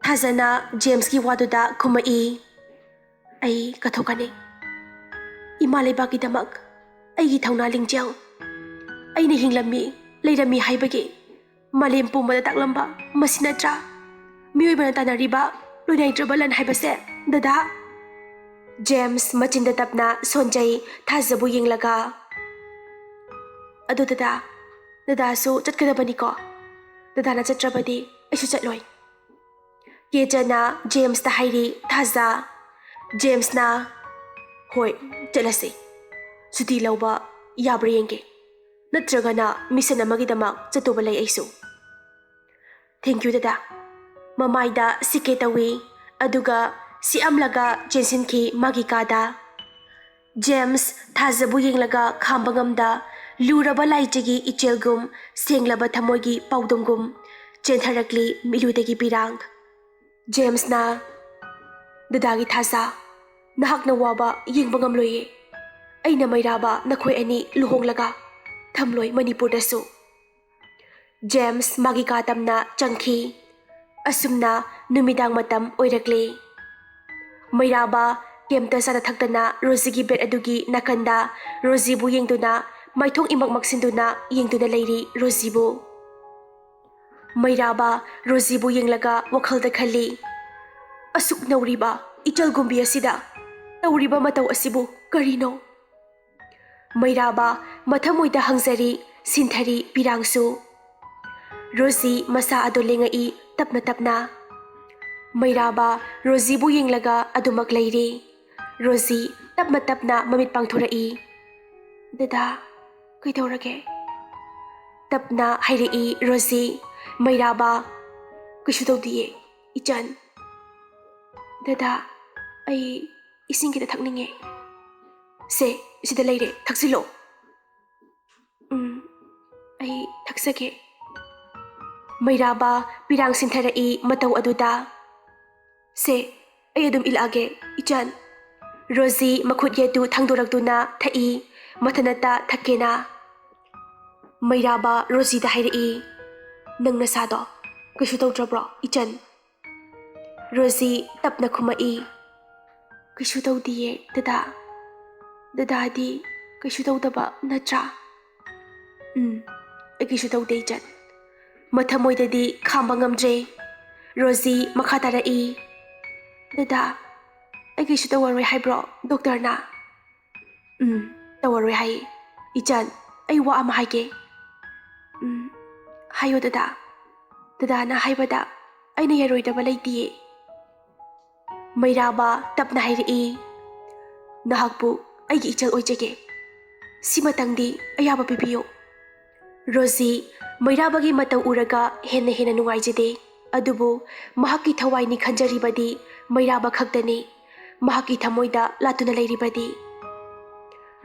ꯊꯥꯖꯅ ꯖꯦꯝꯁꯀꯤ ꯋꯥꯗꯨꯗ ꯈꯨꯝꯃꯛꯏ, "ꯑꯩ ꯀꯠꯊꯣꯛꯀꯅꯤ꯫ ꯏꯃꯥ ꯂꯩꯕꯥꯛꯀꯤꯗꯃꯛ ꯑꯩꯒꯤ ꯊꯧꯅꯥ ꯂꯤꯡꯖꯦꯜ, ꯑꯩꯅ ꯍꯤꯡꯂꯝꯃꯤ, ꯂꯩꯔꯝꯃꯤ ꯍꯥꯏꯕꯒꯤ ꯃꯥꯂꯦꯝ ꯄꯨꯝꯕꯗ ꯇꯥꯛꯂꯝꯕ ꯃꯁꯤ ꯅꯠꯇ꯭ꯔꯥ ꯃꯤꯑꯣꯏꯕꯅ ꯇꯥꯟꯅꯔꯤꯕ ꯂꯣꯏꯅꯥꯏꯗ꯭ꯔꯕ ꯂꯟ ꯍꯥꯏꯕꯁꯦ, ꯗꯗꯥ?" ꯖꯦꯝꯁ ꯃꯆꯤꯟꯗ ꯇꯞꯅ ꯁꯣꯟꯖꯩ, ꯊꯥꯖꯕꯨ ꯌꯦꯡꯂꯒ꯫ "ꯑꯗꯨ ꯗꯗꯥ, ꯗꯗꯥꯁꯨ ꯆꯠꯀꯗꯕꯅꯤꯀꯣ? ꯗꯗꯥꯅ ꯆꯠꯇ꯭ꯔꯕꯗꯤ ꯑꯩꯁꯨ ꯆꯠꯂꯣꯏ", ꯀꯦꯆꯅ ꯖꯦꯝꯁꯇ ꯍꯥꯏꯔꯤ꯫ ꯊꯥꯖ꯫ ꯖꯦꯝꯁꯅ, "ꯍꯣꯏ, ꯆꯠꯂꯁꯤ꯫ ꯁꯨꯇꯤ ꯂꯧꯕ ꯌꯥꯕ꯭ꯔꯥ ꯌꯦꯡꯒꯦ꯫ ꯅꯠꯇ꯭ꯔꯒꯅ ꯃꯤꯁꯟ ꯑꯃꯒꯤꯗꯃꯛ ꯆꯠꯇꯧꯕ ꯂꯩ ꯑꯩꯁꯨ꯫ Thank you, ꯗꯗꯥ꯫" ꯃꯃꯥꯏꯗ ꯁꯤꯛꯀꯦ ꯇꯧꯏ, ꯑꯗꯨꯒ ꯁꯤꯛꯑꯝꯂꯒ ꯆꯦꯟꯁꯤꯟꯈꯤ ꯃꯥꯒꯤ ꯀꯥꯗ꯫ ꯖꯦꯝꯁ ꯊꯥꯖꯕꯨ ꯌꯦꯡꯂꯒ ꯈꯥꯝꯕ ꯉꯝꯗ, ꯂꯨꯔꯕ ꯂꯥꯏꯆꯒꯤ ꯏꯆꯦꯜꯒꯨꯝ, ꯁꯦꯡꯂꯕ ꯊꯃꯣꯏꯒꯤ ꯄꯥꯎꯗꯝꯒꯨꯝ ꯆꯦꯟꯊꯔꯛꯂꯤ ꯃꯤꯠꯂꯨꯗꯒꯤ ꯄꯤꯔꯥꯡ꯫ ꯖꯦꯝꯁꯅ, "ꯗꯗꯥꯒꯤ ꯊꯥꯖ, ꯅꯍꯥꯛꯅ ꯋꯥꯕ ꯌꯦꯡꯕ ꯉꯝꯂꯣꯏꯌꯦ꯫ ꯑꯩꯅ ꯃꯩꯔꯥꯕ ꯅꯈꯣꯏ ꯑꯅꯤ ꯂꯨꯍꯣꯡꯂꯒ ꯊꯝꯂꯣꯏ ꯃꯅꯤꯄꯨꯔꯗꯁꯨ꯫" ꯖꯦꯝꯁ ꯃꯥꯒꯤ ꯀꯥ ꯇꯝꯅ ꯆꯪꯈꯤ꯫ ꯑꯁꯨꯝꯅ ꯅꯨꯃꯤꯗꯥꯡ ꯃꯇꯝ ꯑꯣꯏꯔꯛꯂꯦ꯫ ꯃꯩꯔꯥꯕ ꯀꯩꯝꯇ ꯆꯥꯅ ꯊꯛꯇꯅ ꯔꯣꯖꯤꯒꯤ ꯕꯦꯗ ꯑꯗꯨꯒꯤ ꯅꯥꯀꯟꯗ ꯔꯣꯖꯤꯕꯨ ꯌꯦꯡꯗꯨꯅ, ꯃꯥꯏꯊꯣꯡ ꯏꯃꯛ ꯃꯛꯁꯤꯟꯗꯨꯅ ꯌꯦꯡꯗꯨꯅ ꯂꯩꯔꯤ ꯔꯣꯖꯤꯕꯨ꯫ ꯃꯩꯔꯥꯕ ꯔꯣꯖꯤꯕꯨ ꯌꯦꯡꯂꯒ ꯋꯥꯈꯜꯗ ꯈꯜꯂꯤ, "ꯑꯁꯨꯛ ꯅꯧꯔꯤꯕ ꯏꯆꯜꯒꯨꯝꯕꯤ ꯑꯁꯤꯗ ꯇꯧꯔꯤꯕ ꯃꯇꯧ ꯑꯁꯤꯕꯨ ꯀꯔꯤꯅꯣ?" ꯃꯩꯔꯥꯕ ꯃꯊꯃꯣꯏꯗ ꯍꯪꯖꯔꯤ, ꯁꯤꯟꯊꯔꯤ ꯄꯤꯔꯥꯡꯁꯨ꯫ ꯔꯣꯖꯤ ꯃꯁꯥ ꯑꯗꯨ ꯂꯦꯡꯉꯛꯏ ꯇꯞꯅ ꯇꯞꯅ꯫ ꯃꯩꯔꯥꯕ ꯔꯣꯖꯤꯕꯨ ꯌꯦꯡꯂꯒ ꯑꯗꯨꯃꯛ ꯂꯩꯔꯤ꯫ ꯔꯣꯖꯤ ꯇꯞꯅ ꯇꯞꯅ ꯃꯃꯤꯠ ꯄꯥꯡꯊꯣꯔꯛꯏ꯫ "ꯗꯗꯥ, ꯀꯩꯗꯧꯔꯒꯦ?" ꯇꯞꯅ ꯍꯥꯏꯔꯛꯏ ꯔꯣꯖꯤ꯫ ꯃꯩꯔꯥꯕ, "ꯀꯩꯁꯨ ꯇꯧꯗꯤꯌꯦ, ꯏꯆꯟ꯫ ꯗꯗꯥ, ꯑꯩ ꯏꯁꯤꯡ ꯈꯤꯇ ꯊꯛꯅꯤꯡꯉꯦ꯫ ꯁꯦ, ꯁꯤꯗ ꯂꯩꯔꯦ, ꯊꯛꯆꯤꯜꯂꯣ꯫" "ꯎꯝ, ꯑꯩ ꯊꯛꯆꯒꯦ꯫" ꯃꯩꯔꯥꯕ ꯄꯤꯔꯥꯡ ꯁꯤꯟꯊꯔꯛꯏ ꯃꯇꯧ ꯑꯗꯨꯗ꯫ "ꯁꯦ, ꯑꯩ ꯑꯗꯨꯝ ꯏꯜꯂꯛꯑꯒꯦ, ꯏꯆꯟ꯫" ꯔꯣꯖꯤ ꯃꯈꯨꯠ ꯌꯦꯠꯇꯨ ꯊꯥꯡꯗꯣꯔꯛꯇꯨꯅ ꯊꯛꯏ, ꯃꯊꯟꯅꯇ ꯊꯛꯀꯦꯅ꯫ ꯃꯩꯔꯥꯕ ꯔꯣꯖꯤꯗ ꯍꯥꯏꯔꯛꯏ, "ꯅꯪ ꯅꯁꯥꯗꯣ ꯀꯩꯁꯨ ꯇꯧꯗ꯭ꯔꯕ꯭ꯔꯣ, ꯏꯆꯟ?" ꯔꯣꯖꯤ ꯇꯞꯅ ꯈꯨꯝꯃꯛꯏ, "ꯀꯩꯁꯨ ꯇꯧꯗꯤꯌꯦ, ꯗꯗꯥ꯫ ꯗꯗꯥꯗꯤ ꯀꯩꯁꯨ ꯇꯧꯗꯕ ꯅꯠꯇ꯭ꯔꯥ?" "ꯎꯝ, ꯑꯩ ꯀꯩꯁꯨ ꯇꯧꯗꯦ, ꯏꯆꯟ꯫" ꯃꯊꯃꯣꯏꯗꯗꯤ ꯈꯥꯝꯕ ꯉꯝꯗ꯭ꯔꯦ꯫ ꯔꯣꯖꯤ ꯃꯈꯥ ꯇꯥꯔꯛꯏ, "ꯗꯗꯥ, ꯑꯩ ꯀꯩꯁꯨ ꯇꯧꯔꯔꯣꯏ ꯍꯥꯏꯕ꯭ꯔꯣ ꯗꯣꯛꯇꯔꯅ?" "ꯎꯝ, ꯇꯧꯔꯔꯣꯏ ꯍꯥꯏꯌꯦ꯫ ꯏꯆꯟ, ꯑꯩ ꯋꯥ ꯑꯃ ꯍꯥꯏꯒꯦ꯫" "ꯎꯝ, ꯍꯥꯏꯌꯣ ꯗꯗꯥ꯫ ꯗꯗꯥꯅ ꯍꯥꯏꯕꯗ ꯑꯩꯅ ꯌꯥꯔꯣꯏꯗꯕ ꯂꯩꯇꯤꯌꯦ꯫" ꯃꯩꯔꯥꯕ ꯇꯞꯅ ꯍꯥꯏꯔꯛꯏ, "ꯅꯍꯥꯛꯄꯨ ꯑꯩꯒꯤ ꯏꯆꯜ ꯑꯣꯏꯖꯒꯦ꯫ ꯁꯤꯃꯇꯪꯗꯤ ꯑꯌꯥꯕ ꯄꯤꯕꯤꯌꯨ꯫" ꯔꯣꯖꯤ ꯃꯩꯔꯥꯕꯒꯤ ꯃꯇꯧ ꯎꯔꯒ ꯍꯦꯟꯅ ꯍꯦꯟꯅ ꯅꯨꯡꯉꯥꯏꯖꯗꯦ꯫ ꯑꯗꯨꯕꯨ ꯃꯍꯥꯛꯀꯤ ꯊꯋꯥꯏꯅꯤ ꯈꯟꯖꯔꯤꯕꯗꯤ ꯃꯩꯔꯥꯕ ꯈꯛꯇꯅꯤ꯫ ꯃꯍꯥꯛꯀꯤ ꯊꯃꯣꯏꯗ ꯂꯥꯠꯇꯨꯅ ꯂꯩꯔꯤꯕꯗꯤ꯫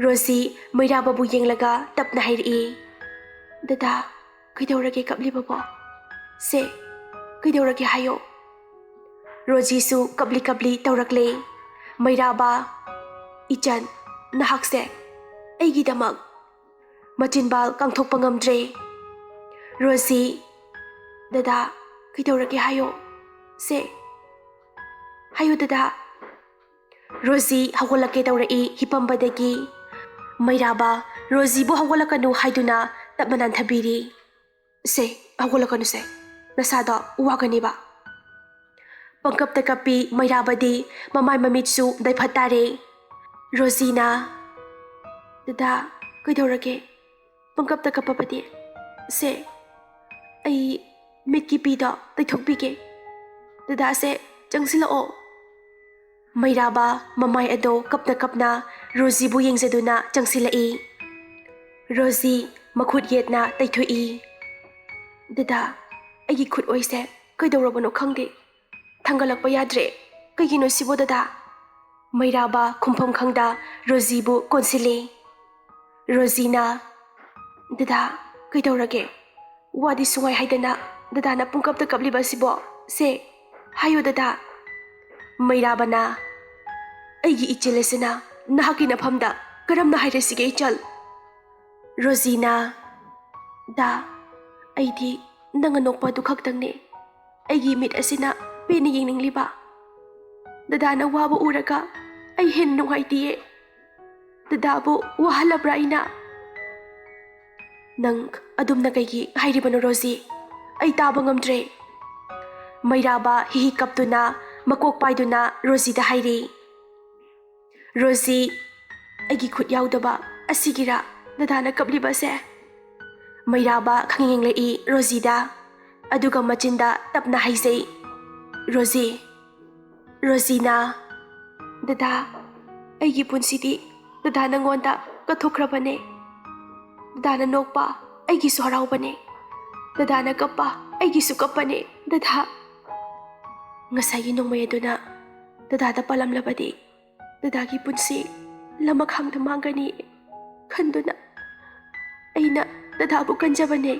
ꯔꯣꯖꯤ ꯃꯩꯔꯥꯕꯕꯨ ꯌꯦꯡꯂꯒ ꯇꯞꯅ ꯍꯥꯏꯔꯛꯏ, "ꯗꯗꯥ, ꯀꯩꯗꯧꯔꯒꯦ ꯀꯞꯂꯤꯕꯕꯣ? ꯁꯦ, ꯀꯩꯗꯧꯔꯒꯦ ꯍꯥꯏꯌꯣ꯫" ꯔꯣꯖꯤꯁꯨ ꯀꯞꯂꯤ ꯀꯞꯂꯤ ꯇꯧꯔꯛꯂꯦ꯫ ꯃꯩꯔꯥꯕ, "ꯏꯆꯟ, ꯅꯍꯥꯛꯁꯦ ꯑꯩꯒꯤꯗꯃꯛ꯫" ꯃꯆꯤꯟꯕꯥꯜ ꯀꯥꯡꯊꯣꯛꯄ ꯉꯝꯗ꯭ꯔꯦ꯫ ꯔꯣꯖꯤ, "ꯗꯗꯥ, ꯀꯩꯗꯧꯔꯒꯦ ꯍꯥꯏꯌꯣ꯫ ꯁꯦ, ꯍꯥꯏꯌꯣ ꯗꯗꯥ꯫" ꯔꯣꯖꯤ ꯍꯧꯒꯠꯂꯛꯀꯦ ꯇꯧꯔꯛꯏ ꯍꯤꯞꯄꯝꯕꯗꯒꯤ꯫ ꯃꯩꯔꯥꯕ ꯔꯣꯖꯤꯕꯨ ꯍꯧꯒꯠꯂꯛꯀꯅꯨ ꯍꯥꯏꯗꯨꯅ ꯇꯞꯅ ꯅꯥꯟꯊꯕꯤꯔꯤ꯫ "ꯁꯦ, ꯍꯧꯒꯠꯂꯛꯀꯅꯨꯁꯦ, ꯅꯁꯥꯗꯣ ꯋꯥꯒꯅꯤꯕ꯫" ꯄꯪꯀꯞꯇ ꯀꯞꯄꯤ ꯃꯩꯔꯥꯕꯗꯤ, ꯃꯃꯥꯏ ꯃꯃꯤꯠꯁꯨ ꯗꯥꯏꯐꯠ ꯇꯥꯔꯦ꯫ ꯔꯣꯖꯤꯅ, "ꯗꯗꯥ, ꯀꯩꯗꯧꯔꯒꯦ? ꯄꯪꯀꯞꯇ ꯀꯞꯄꯕꯗꯤ? ꯁꯦ, ꯑꯩ ꯃꯤꯠꯀꯤ ꯄꯤꯗꯣ ꯇꯩꯊꯣꯛꯄꯤꯒꯦ꯫ ꯗꯗꯥꯁꯦ, ꯆꯪꯁꯤꯜꯂꯛꯑꯣ꯫" ꯃꯩꯔꯥꯕ ꯃꯃꯥꯏ ꯑꯗꯣ ꯀꯞꯅ ꯀꯞꯅ ꯔꯣꯖꯤꯕꯨ ꯌꯦꯡꯖꯗꯨꯅ ꯆꯪꯁꯤꯜꯂꯛꯏ꯫ ꯔꯣꯖꯤ ꯃꯈꯨꯠ ꯌꯦꯠꯅ ꯇꯩꯊꯣꯛꯏ꯫ "ꯗꯗꯥ, ꯑꯩꯒꯤ ꯈꯨꯠ ꯑꯣꯏꯁꯦ ꯀꯩꯗꯧꯔꯕꯅꯣ ꯈꯪꯗꯦ꯫ ꯊꯥꯡꯒꯠꯂꯛꯄ ꯌꯥꯗ꯭ꯔꯦ꯫ ꯀꯩꯒꯤꯅꯣ ꯁꯤꯕꯣ ꯗꯗꯥ?" ꯃꯩꯔꯥꯕ ꯈꯨꯝꯐꯝ ꯈꯪꯗ ꯔꯣꯖꯤꯕꯨ ꯀꯣꯟꯁꯤꯜꯂꯤ꯫ ꯔꯣꯖꯤꯅ, "ꯗꯗꯥ, ꯀꯩꯗꯧꯔꯒꯦ? ꯋꯥꯗꯤ ꯁꯨꯡꯍꯥꯏ ꯍꯥꯏꯗꯅ ꯗꯗꯥꯅ ꯄꯨꯡꯀꯞꯇ ꯀꯞꯂꯤꯕ ꯑꯁꯤꯕꯣ? ꯁꯦ, ꯍꯥꯏꯌꯨ ꯗꯗꯥ꯫" ꯃꯩꯔꯥꯕꯅ, "ꯑꯩꯒꯤ ꯏꯆꯦꯜ ꯑꯁꯤꯅ ꯅꯍꯥꯛꯀꯤ ꯅꯐꯝꯗ ꯀꯔꯝꯅ ꯍꯥꯏꯔꯁꯤꯒꯦ ꯏꯆꯜ?" ꯔꯣꯖꯤꯅ, "ꯗꯥ, ꯑꯩꯗꯤ ꯅꯪ ꯑꯅꯣꯛꯄ ꯑꯗꯨ ꯈꯛꯇꯪꯅꯦ ꯑꯩꯒꯤ ꯃꯤꯠ ꯑꯁꯤꯅ ꯄꯦꯟꯅ ꯌꯦꯡꯅꯤꯡꯂꯤꯕ꯫ ꯗꯗꯥꯅ ꯋꯥꯕ ꯎꯔꯒ ꯑꯩ ꯍꯦꯟꯅ ꯅꯨꯡꯉꯥꯏꯇꯤꯌꯦ꯫ ꯗꯗꯥꯕꯨ ꯋꯥꯍꯜꯂꯕ꯭ꯔꯥ ꯑꯩꯅ? ꯅꯪ ꯑꯗꯨꯝꯅ ꯀꯩꯒꯤ ꯍꯥꯏꯔꯤꯕꯅꯣ, ꯔꯣꯖꯤ? ꯑꯩ ꯇꯥꯕ ꯉꯝꯗ꯭ꯔꯦ꯫ ꯃꯩꯔꯥꯕ ꯍꯤꯍꯤ ꯀꯞꯇꯨꯅ, ꯃꯀꯣꯛ ꯄꯥꯏꯗꯨꯅ ꯔꯣꯖꯤꯗ ꯍꯥꯏꯔꯤ꯫ ꯔꯣꯖꯤ, ꯑꯩꯒꯤ ꯈꯨꯠ ꯌꯥꯎꯗꯕ ꯑꯁꯤꯒꯤꯔꯥ ꯗꯗꯥꯅ ꯀꯞꯂꯤꯕꯁꯦ? ꯃꯩꯔꯥꯕ ꯈꯪꯌꯦꯡꯂꯛꯏ ꯔꯣꯖꯤꯗ, ꯑꯗꯨꯒ ꯃꯆꯤꯟꯗ ꯇꯞꯅ ꯍꯥꯏꯖꯩ, "ꯔꯣꯖꯤ꯫" ꯔꯣꯖꯤꯅ, "ꯗꯗꯥ, ꯑꯩꯒꯤ ꯄꯨꯟꯁꯤꯗꯤ ꯗꯗꯥ ꯅꯪꯉꯣꯟꯗ ꯀꯠꯊꯣꯛꯈ꯭ꯔꯕꯅꯦ꯫ ꯗꯗꯥꯅ ꯅꯣꯛꯄ ꯑꯩꯒꯤꯁꯨ ꯍꯔꯥꯎꯕꯅꯦ꯫ ꯗꯗꯥꯅ ꯀꯞꯄ ꯑꯩꯒꯤꯁꯨ ꯀꯞꯄꯅꯦ, ꯗꯗꯥ꯫" ꯉꯁꯥꯏꯒꯤ ꯅꯣꯡꯃꯩ ꯑꯗꯨꯅ ꯗꯗꯥꯗ ꯄꯥꯜꯂꯝꯂꯕꯗꯤ ꯗꯗꯥꯒꯤ ꯄꯨꯟꯁꯤ ꯂꯃꯈꯥꯡꯗ ꯃꯥꯡꯒꯅꯤ ꯈꯟꯗꯨꯅ ꯑꯩꯅ ꯗꯗꯥꯕꯨ ꯀꯟꯖꯕꯅꯦ꯫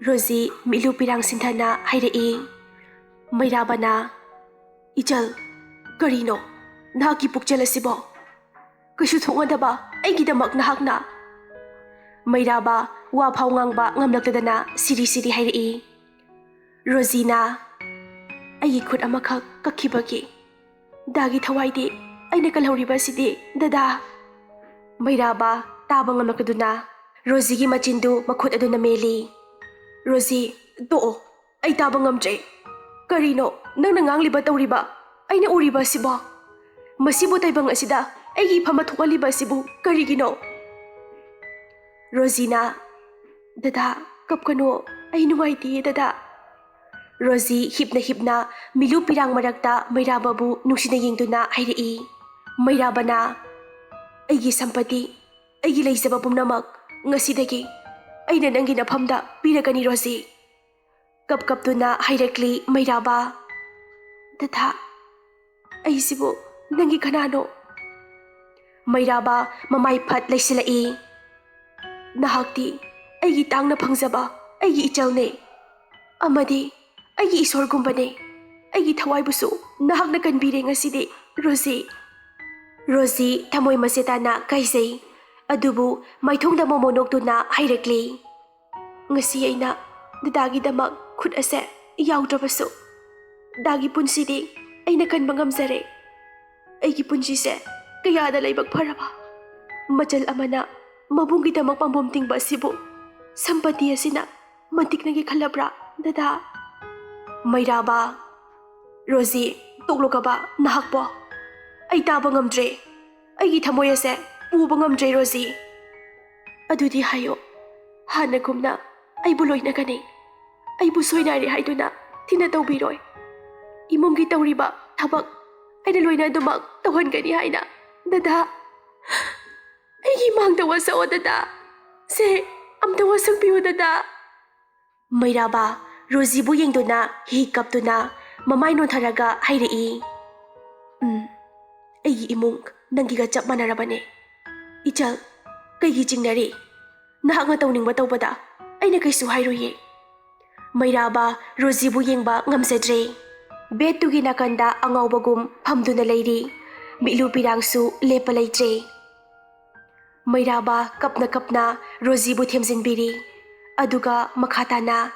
ꯔꯣꯖꯤ ꯃꯤꯠꯂꯨ ꯄꯤꯔꯥꯡ ꯁꯤꯟꯊꯅ ꯍꯥꯏꯔꯛꯏ꯫ ꯃꯩꯔꯥꯕꯅ, "ꯏꯆꯜ, ꯀꯔꯤꯅꯣ ꯅꯍꯥꯛꯀꯤ ꯄꯨꯛꯆꯦꯜ ꯑꯁꯤꯕꯣ? ꯀꯩꯁꯨ ꯊꯣꯛꯅꯗꯕ ꯑꯩꯒꯤꯗꯃꯛ ꯅꯍꯥꯛꯅ?" ꯃꯩꯔꯥꯕ ꯋꯥ ꯐꯥꯎ ꯉꯥꯡꯕ ꯉꯝꯂꯛꯇꯗꯅ ꯁꯤꯔꯤ ꯁꯤꯔꯤ ꯍꯥꯏꯔꯛꯏ꯫ ꯔꯣꯖꯤꯅ, "ꯑꯩꯒꯤ ꯈꯨꯠ ꯑꯃꯈꯛ ꯀꯛꯈꯤꯕꯒꯤ ꯗꯥꯒꯤ ꯊꯋꯥꯏꯗꯤ ꯑꯩꯅ ꯀꯜꯍꯧꯔꯤꯕ ꯑꯁꯤꯗꯤ, ꯗꯗꯥ?" ꯃꯩꯔꯥꯕ ꯇꯥꯕ ꯉꯝꯂꯛꯇꯗꯨꯅ ꯔꯣꯖꯤꯒꯤ ꯃꯆꯤꯟꯗꯨ ꯃꯈꯨꯠ ꯑꯗꯨꯅ ꯃꯦꯜꯂꯤ꯫ "ꯔꯣꯖꯤ, ꯇꯣꯛꯑꯣ, ꯑꯩ ꯇꯥꯕ ꯉꯝꯗ꯭ꯔꯦ꯫ ꯀꯔꯤꯅꯣ ꯅꯪꯅ ꯉꯥꯡꯂꯤꯕ ꯇꯧꯔꯤꯕ? ꯑꯩꯅ ꯎꯔꯤꯕ ꯑꯁꯤꯕꯣ? ꯃꯁꯤꯕꯨ ꯇꯥꯏꯕꯪ ꯑꯁꯤꯗ ꯑꯩꯒꯤ ꯏꯐꯝ ꯊꯣꯛꯍꯜꯂꯤꯕ ꯑꯁꯤꯕꯨ ꯀꯔꯤꯒꯤꯅꯣ?" ꯔꯣꯖꯤꯅ, "ꯗꯗꯥ, ꯀꯞꯀꯅꯨ, ꯑꯩ ꯅꯨꯡꯉꯥꯏꯇꯦ, ꯗꯗꯥ꯫" ꯔꯣꯖꯤ ꯍꯤꯞꯅ ꯍꯤꯞꯅ ꯃꯤꯂꯨ ꯄꯤꯔꯥꯡ ꯃꯔꯛꯇ ꯃꯩꯔꯥꯕꯕꯨ ꯅꯨꯡꯁꯤꯅ ꯌꯦꯡꯗꯨꯅ ꯍꯥꯏꯔꯛꯏ꯫ ꯃꯩꯔꯥꯕꯅ, "ꯑꯩꯒꯤ ꯁꯝꯄꯇꯤ, ꯑꯩꯒꯤ ꯂꯩꯖꯕ ꯄꯨꯝꯅꯃꯛ ꯉꯁꯤꯗꯒꯤ ꯑꯩꯅ ꯅꯪꯒꯤ ꯅꯐꯝꯗ ꯄꯤꯔꯒꯅꯤ, ꯔꯣꯖꯤ꯫" ꯀꯞ ꯀꯞꯇꯨꯅ ꯍꯥꯏꯔꯛꯂꯤ ꯃꯩꯔꯥꯕ꯫ "ꯗꯗꯥ, ꯑꯩꯁꯤꯕꯨ ꯅꯪꯒꯤ ꯀꯅꯥꯅꯣ?" ꯃꯩꯔꯥꯕ ꯃꯃꯥꯏ ꯐꯠ ꯂꯩꯁꯤꯜꯂꯛꯏ꯫ "ꯅꯍꯥꯛꯇꯤ ꯑꯩꯒꯤ ꯇꯥꯡꯅ ꯐꯪꯖꯕ ꯑꯩꯒꯤ ꯏꯆꯜꯅꯦ, ꯑꯃꯗꯤ ꯑꯩꯒꯤ ꯏꯁꯣꯔꯒꯨꯝꯕꯅꯦ꯫ ꯑꯩꯒꯤ ꯊꯋꯥꯏꯕꯨꯁꯨ ꯅꯍꯥꯛꯅ ꯀꯟꯕꯤꯔꯦ ꯉꯁꯤꯗꯤ, ꯔꯣꯖꯤ꯫" ꯔꯣꯖꯤ ꯊꯃꯣꯏ ꯃꯆꯦꯠ ꯇꯥꯅ ꯀꯥꯏꯖꯩ꯫ ꯑꯗꯨꯕꯨ ꯃꯥꯏꯊꯣꯡꯗ ꯃꯣꯃꯣ ꯅꯣꯛꯇꯨꯅ ꯍꯥꯏꯔꯛꯂꯤ, "ꯉꯁꯤ ꯑꯩꯅ ꯗꯗꯥꯒꯤꯗꯃꯛ ꯈꯨꯠ ꯑꯁꯦ ꯌꯥꯎꯗ꯭ꯔꯕꯁꯨ, ꯗꯗꯥꯒꯤ ꯄꯨꯟꯁꯤꯗꯤ ꯑꯩꯅ ꯀꯟꯕ ꯉꯝꯖꯔꯦ꯫ ꯑꯩꯒꯤ ꯄꯨꯟꯁꯤꯁꯦ ꯀꯌꯥꯗ ꯂꯥꯏꯕꯛ ꯐꯔꯕ꯫ ꯃꯆꯜ ꯑꯃꯅ ꯃꯕꯨꯡꯒꯤꯗꯃꯛ ꯄꯥꯝꯕꯣꯝ ꯇꯤꯡꯕ ꯑꯁꯤꯕꯨ ꯁꯝꯄꯇꯤ ꯑꯁꯤꯅ ꯃꯟꯇꯤꯛꯅꯒꯦ ꯈꯜꯂꯕ꯭ꯔꯥ, ꯗꯗꯥ? ꯃꯩꯔꯥꯕ, ꯔꯣꯖꯤ, ꯇꯣꯛꯂꯣꯒꯕ ꯅꯍꯥꯛꯄꯣ꯫ ꯑꯩ ꯇꯥꯕ ꯉꯝꯗ꯭ꯔꯦ꯫ ꯑꯩꯒꯤ ꯊꯃꯣꯏ ꯑꯁꯦ ꯄꯨꯕ ꯉꯝꯗ꯭ꯔꯦ, ꯔꯣꯖꯤ꯫ ꯑꯗꯨꯗꯤ ꯍꯥꯏꯌꯣ, ꯍꯥꯟꯅꯒꯨꯝꯅ ꯑꯩꯕꯨ ꯂꯣꯏꯅꯒꯅꯤ꯫ ꯑꯩꯕꯨ ꯁꯣꯏꯅꯥꯏꯔꯦ ꯍꯥꯏꯗꯨꯅ ꯊꯤꯅ ꯇꯧꯕꯤꯔꯣꯏ꯫ ꯏꯃꯨꯡꯒꯤ ꯇꯧꯔꯤꯕ ꯊꯕꯛ ꯑꯩꯅ ꯂꯣꯏꯅ ꯑꯗꯨꯃꯛ ꯇꯧꯍꯟꯒꯅꯤ ꯍꯥꯏꯅ꯫ ꯗꯗꯥ, ꯑꯩꯒꯤ ꯃꯥꯡꯗ ꯋꯥꯁꯛꯑꯣ, ꯗꯗꯥ꯫ ꯁꯦ, ꯑꯝꯇ ꯋꯥꯁꯛꯄꯤꯌꯨ, ꯗꯗꯥ꯫ ꯃꯩꯔꯥꯕ, ꯔꯣꯖꯤꯕꯨ ꯌꯦꯡꯗꯨꯅ ꯍꯤ ꯀꯞꯇꯨꯅ ꯃꯃꯥꯏ ꯅꯣꯟꯊꯔꯒ ꯍꯥꯏꯔꯛꯏ, "ꯎꯝ, ꯑꯩꯒꯤ ꯏꯃꯨꯡ ꯅꯪꯒꯤꯒ ꯆꯞ ꯃꯥꯟꯅꯔꯕꯅꯦ꯫ ꯏꯆꯜ, ꯀꯩꯒꯤ ꯆꯤꯡꯅꯔꯤ? ꯅꯍꯥꯛꯅ ꯇꯧꯅꯤꯡꯕ ꯇꯧꯕꯗ ꯑꯩꯅ ꯀꯩꯁꯨ ꯍꯥꯏꯔꯣꯏꯌꯦ꯫" ꯃꯩꯔꯥꯕ ꯔꯣꯖꯤꯕꯨ ꯌꯦꯡꯕ ꯉꯝꯖꯗ꯭ꯔꯦ꯫ ꯕꯦꯠꯇꯨꯒꯤ ꯅꯥꯀꯟꯗ ꯑꯉꯥꯎꯕꯒꯨꯝ ꯐꯝꯗꯨꯅ ꯂꯩꯔꯤ꯫ ꯃꯤꯠꯂꯨ ꯄꯤꯔꯥꯡꯁꯨ ꯂꯦꯞꯄ ꯂꯩꯇ꯭ꯔꯦ꯫ ꯃꯩꯔꯥꯕ ꯀꯞꯅ ꯀꯞꯅ ꯔꯣꯖꯤꯕꯨ ꯊꯦꯝꯖꯤꯟꯕꯤꯔꯤ꯫ ꯑꯗꯨꯒ ꯃꯈꯥ ꯇꯥꯅ,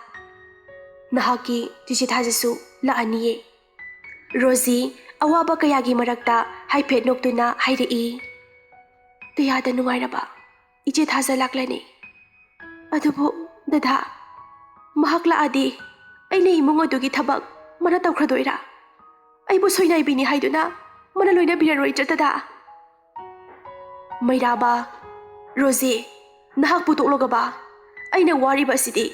"ꯅꯍꯥꯛꯀꯤ ꯆꯤꯆꯦ ꯊꯥꯖꯁꯨ ꯂꯥꯛꯑꯅꯤꯌꯦ꯫" ꯔꯣꯖꯤ ꯑꯋꯥꯕ ꯀꯌꯥꯒꯤ ꯃꯔꯛꯇ ꯍꯥꯏꯐꯦꯠ ꯅꯣꯛꯇꯨꯅ ꯍꯥꯏꯔꯛꯏ, "ꯀꯌꯥꯗ ꯅꯨꯡꯉꯥꯏꯔꯕ ꯏꯆꯦ ꯊꯥꯖ ꯂꯥꯛꯂꯅꯤ꯫ ꯑꯗꯨꯕꯨ ꯗꯗꯥ, ꯃꯍꯥꯛ ꯂꯥꯛꯑꯗꯤ ꯑꯩꯅ ꯏꯃꯨꯡ ꯑꯗꯨꯒꯤ ꯊꯕꯛ ꯃꯥꯅ ꯇꯧꯈ꯭ꯔꯗꯣꯏꯔꯥ? ꯑꯩꯕꯨ ꯁꯣꯏꯅꯥꯏꯕꯤꯅꯤ ꯍꯥꯏꯗꯨꯅ ꯃꯥꯅ ꯂꯣꯏꯅꯕꯤꯔꯔꯣꯏꯗ꯭ꯔꯥ, ꯗꯗꯥ?" ꯃꯩꯔꯥꯕ, "ꯔꯣꯖꯤ, ꯅꯍꯥꯛꯄꯨ ꯇꯣꯛꯂꯣꯒꯕ꯫ ꯑꯩꯅ ꯋꯥꯔꯤꯕ ꯑꯁꯤꯗꯤ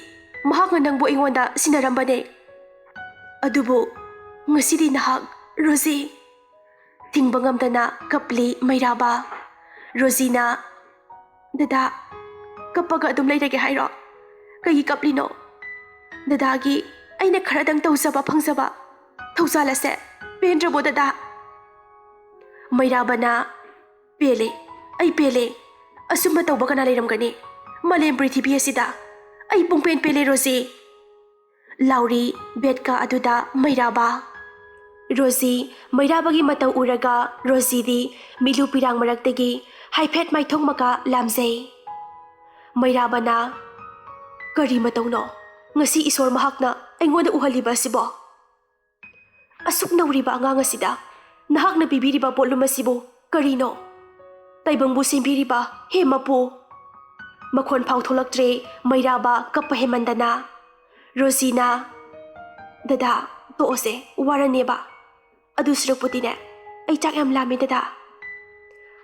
ꯃꯍꯥꯛꯅ ꯅꯪꯕꯨ ꯑꯩꯉꯣꯟꯗ ꯁꯤꯟꯅꯔꯝꯕꯅꯦ꯫ ꯑꯗꯨꯕꯨ ꯉꯁꯤꯗꯤ ꯅꯍꯥꯛ, ꯔꯣꯖꯤ꯫" ꯊꯤꯡꯕ ꯉꯝꯗꯅ ꯀꯞꯂꯤ ꯃꯩꯔꯥꯕ꯫ ꯔꯣꯖꯤꯅ, "ꯗꯗꯥ, ꯀꯞꯄꯒ ꯑꯗꯨꯝ ꯂꯩꯔꯒꯦ ꯍꯥꯏꯔꯣ? ꯀꯩꯒꯤ ꯀꯞꯂꯤꯅꯣ? ꯗꯗꯥꯒꯤ ꯑꯩꯅ ꯈꯔꯗꯪ ꯇꯧꯖꯕ ꯐꯪꯖꯕ ꯊꯧꯖꯥꯜ ꯑꯁꯦ ꯄꯦꯟꯗ꯭ꯔꯕꯣ, ꯗꯗꯥ?" ꯃꯩꯔꯥꯕꯅ, "ꯄꯦꯜꯂꯦ, ꯑꯩ ꯄꯦꯜꯂꯦ꯫ ꯑꯁꯨꯝꯕ ꯇꯧꯕ ꯀꯅꯥ ꯂꯩꯔꯝꯒꯅꯤ ꯃꯥꯂꯦꯝ ꯄ꯭ꯔꯤꯊꯤꯕꯤ ꯑꯁꯤꯗ? ꯑꯩ ꯄꯨꯡꯄꯦꯟ ꯄꯦꯜꯂꯦ, ꯔꯣꯖꯤ꯫" ꯂꯥꯎꯔꯤ ꯕꯦꯠꯀꯥ ꯑꯗꯨꯗ ꯃꯩꯔꯥꯕ꯫ ꯔꯣꯖꯤ ꯃꯩꯔꯥꯕꯒꯤ ꯃꯇꯧ ꯎꯔꯒ ꯔꯣꯖꯤꯗꯤ ꯃꯤꯠꯂꯨ ꯄꯤꯔꯥꯡ ꯃꯔꯛꯇꯒꯤ ꯍꯥꯏꯐꯦꯠ ꯃꯥꯏꯊꯣꯡ ꯃꯀꯥ ꯂꯥꯝꯖꯩ꯫ ꯃꯩꯔꯥꯕꯅ, "ꯀꯔꯤ ꯃꯇꯧꯅꯣ? ꯉꯁꯤ ꯏꯁꯣꯔ ꯃꯍꯥꯛꯅ ꯑꯩꯉꯣꯟꯗ ꯎꯍꯜꯂꯤꯕ ꯑꯁꯤꯕꯣ? ꯑꯁꯨꯛ ꯅꯧꯔꯤꯕ ꯑꯉꯥꯡ ꯑꯁꯤꯗ ꯅꯍꯥꯛꯅ ꯄꯤꯕꯤꯔꯤꯕ ꯄꯣꯠꯂꯨꯝ ꯑꯁꯤꯕꯨ ꯀꯔꯤꯅꯣ? ꯇꯥꯏꯕꯪꯕꯨ ꯁꯦꯝꯕꯤꯔꯤꯕ ꯍꯦ ꯃꯄꯨ꯫ ꯃꯈꯣꯟ ꯐꯥꯎ ꯊꯣꯛꯂꯛꯇ꯭ꯔꯦ ꯃꯩꯔꯥꯕ ꯀꯞꯄ ꯍꯦꯟꯃꯟꯗꯅ꯫ ꯔꯣꯖꯤꯅ, "ꯗꯗꯥ, ꯇꯣꯛꯑꯁꯦ, ꯋꯥꯔꯅꯦꯕ꯫ ꯑꯗꯨ ꯁꯔꯨꯛꯄꯨꯗꯤꯅꯦ, ꯑꯩ ꯆꯥꯛ ꯌꯥꯝ ꯂꯥꯝꯃꯦ ꯗꯗꯥ"꯫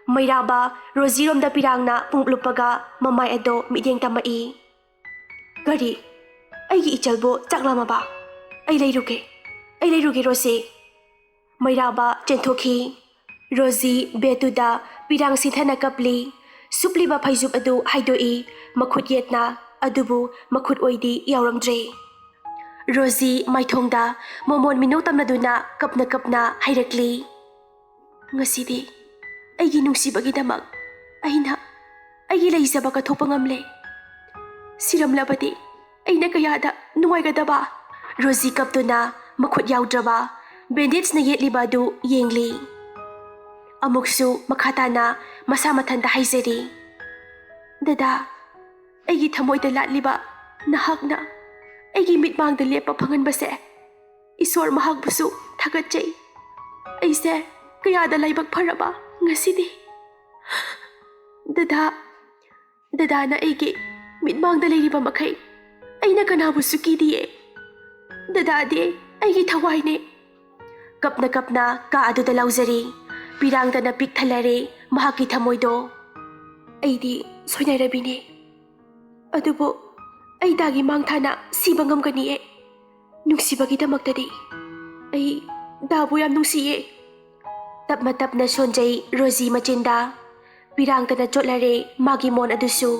ꯃꯩꯔꯥꯕ ꯔꯣꯖꯤꯔꯣꯝꯗ ꯄꯤꯔꯥꯡꯅ ꯄꯨꯡꯂꯨꯞ ꯂꯨꯞꯄꯒ ꯃꯃꯥꯏ ꯑꯗꯣ ꯃꯤꯠꯌꯦꯡ ꯇꯝꯃꯛꯏ꯫ "ꯀꯔꯤ? ꯑꯩꯒꯤ ꯏꯆꯜꯕꯨ ꯆꯥꯛ ꯂꯥꯝꯃꯕ? ꯑꯩ ꯂꯩꯔꯨꯒꯦ, ꯑꯩ ꯂꯩꯔꯨꯒꯦ ꯔꯣꯖꯤ"꯫ ꯃꯩꯔꯥꯕ ꯆꯦꯟꯊꯣꯛꯈꯤ꯫ ꯔꯣꯖꯤ ꯕꯦꯗꯇꯨꯗ ꯄꯤꯔꯥꯡ ꯁꯤꯟꯊꯅ ꯀꯞꯂꯤ꯫ ꯁꯨꯞꯂꯤꯕ ꯐꯩꯖꯨꯞ ꯑꯗꯨ ꯍꯥꯏꯗꯣꯛꯏ꯫ ꯃꯈꯨꯠ ꯌꯦꯠꯅ, ꯑꯗꯨꯕꯨ ꯃꯈꯨꯠ ꯑꯣꯏꯗꯤ ꯌꯥꯎꯔꯝꯗ꯭ꯔꯦ꯫ ꯔꯣꯖꯤ ꯃꯥꯏꯊꯣꯡꯗ ꯃꯃꯣꯟ ꯃꯤꯅꯧ ꯇꯝꯂꯗꯨꯅ ꯀꯞꯅ ꯀꯞꯅ ꯍꯥꯏꯔꯛꯂꯤ, "ꯉꯁꯤꯗꯤ ꯑꯩꯒꯤ ꯅꯨꯡꯁꯤꯕꯒꯤꯗꯃꯛ ꯑꯩꯅ ꯑꯩꯒꯤ ꯂꯩꯖꯕ ꯀꯠꯊꯣꯛꯄ ꯉꯝꯂꯦ꯫ ꯁꯤꯔꯝꯂꯕꯗꯤ ꯑꯩꯅ ꯀꯌꯥꯗ ꯅꯨꯡꯉꯥꯏꯒꯗꯕ"꯫ ꯔꯣꯖꯤ ꯀꯞꯇꯨꯅ ꯃꯈꯨꯠ ꯌꯥꯎꯗ꯭ꯔꯕ ꯕꯦꯟꯗꯦꯖꯅ ꯌꯦꯠꯂꯤꯕ ꯑꯗꯨ ꯌꯦꯡꯂꯤ꯫ ꯑꯃꯨꯛꯁꯨ ꯃꯈꯥ ꯇꯥꯅ ꯃꯁꯥ ꯃꯊꯟꯇ ꯍꯥꯏꯖꯔꯤ, "ꯗꯗꯥ, ꯑꯩꯒꯤ ꯊꯃꯣꯏꯗ ꯂꯥꯠꯂꯤꯕ ꯅꯍꯥꯛꯅ ꯑꯩꯒꯤ ꯃꯤꯠꯃꯥꯡꯗ ꯂꯦꯞꯄ ꯐꯪꯍꯟꯕꯁꯦ ꯏꯁꯣꯔ ꯃꯍꯥꯛꯄꯨꯁꯨ ꯊꯥꯒꯠꯆꯩ꯫ ꯑꯩꯁꯦ ꯀꯌꯥꯗ ꯂꯥꯏꯕꯛ ꯐꯔꯕ ꯉꯁꯤꯗꯤ꯫ ꯗꯗꯥ, ꯗꯗꯥꯅ ꯑꯩꯒꯤ ꯃꯤꯠꯃꯥꯡꯗ ꯂꯩꯔꯤꯕ ꯃꯈꯩ ꯑꯩꯅ ꯀꯅꯥꯕꯨꯁꯨ ꯀꯤꯗꯤꯌꯦ꯫ ꯗꯗꯥꯗꯤ ꯑꯩꯒꯤ ꯊꯋꯥꯏꯅꯦ"꯫ ꯀꯞꯅ ꯀꯞꯅ ꯀꯥ ꯑꯗꯨꯗ ꯂꯥꯎꯖꯔꯤ꯫ ꯄꯤꯔꯥꯡꯗꯅ ꯄꯤꯛ ꯊꯜꯂꯔꯦ ꯃꯍꯥꯛꯀꯤ ꯊꯃꯣꯏꯗꯣ꯫ "ꯑꯩꯗꯤ ꯁꯣꯏꯅꯥꯏꯔꯕꯤꯅꯦ꯫ ꯑꯗꯨꯕꯨ ꯑꯩ ꯗꯥꯒꯤ ꯃꯥꯡ ꯊꯥꯅ ꯁꯤꯕ ꯉꯝꯒꯅꯤꯌꯦ꯫ ꯅꯨꯡꯁꯤꯕꯒꯤꯗꯃꯛꯇꯗꯤ ꯑꯩ ꯗꯥꯕꯨ ꯌꯥꯝ ꯅꯨꯡꯁꯤꯌꯦ"꯫ ꯇꯞꯅ ꯇꯞꯅ ꯁꯣꯟꯖꯩ ꯔꯣꯖꯤ ꯃꯆꯤꯟꯗ꯫ ꯄꯤꯔꯥꯡꯇꯅ ꯆꯣꯠꯂꯔꯦ ꯃꯥꯒꯤ ꯃꯣꯟ ꯑꯗꯨꯁꯨ꯫